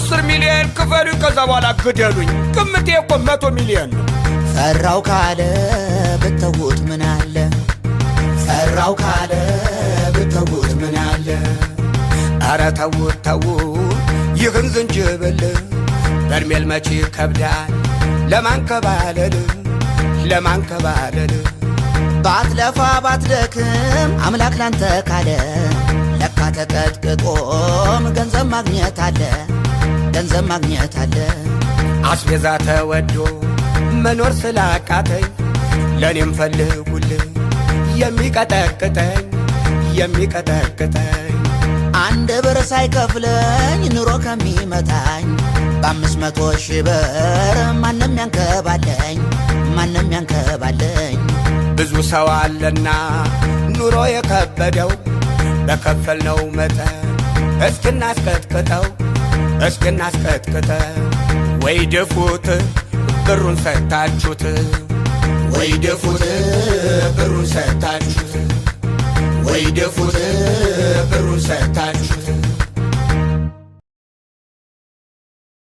10 ሚሊዮን ክፈሉኝ፣ ከዛ በኋላ ግደሉኝ። ግምቴ እኮ 100 ሚሊዮን ነው። ፈራው ካለ ብተውት ምን አለ? ፈራው ካለ ብተውት ምን አለ? ኧረ ተውት ተውት ይህን ዝንጅብል፣ በርሜል መቼ ይከብዳል ለማንከባለል፣ ለማንከባለል። ባትለፋ ባትደክም አምላክ ላንተ ካለ፣ ለካ ተቀጥቅጦም ገንዘብ ማግኘት አለ፣ ገንዘብ ማግኘት አለ። አስቤዛ ተወዶ መኖር ስላቃተኝ፣ ለእኔም ፈልጉልኝ የሚቀጠቅጠኝ፣ የሚቀጠቅጠኝ። 1 ብር ሳይከፍለኝ ኑሮ ከሚመታኝ፣ በ500,000 ብር ማንም ያንከባለኝ፣ ማንም ያንከባለኝ። ብዙ ሰው አለና ኑሮ የከበደው፣ በከፈልነው መጠን እስክናስቀጥቅጠው፣ እስክናስቀጥቅጠው። ወይ ድፉት ብሩን ሰታችሁት፣ ወይ ድፉት ብሩን ሰታችሁት፣ ወይ ድፉት።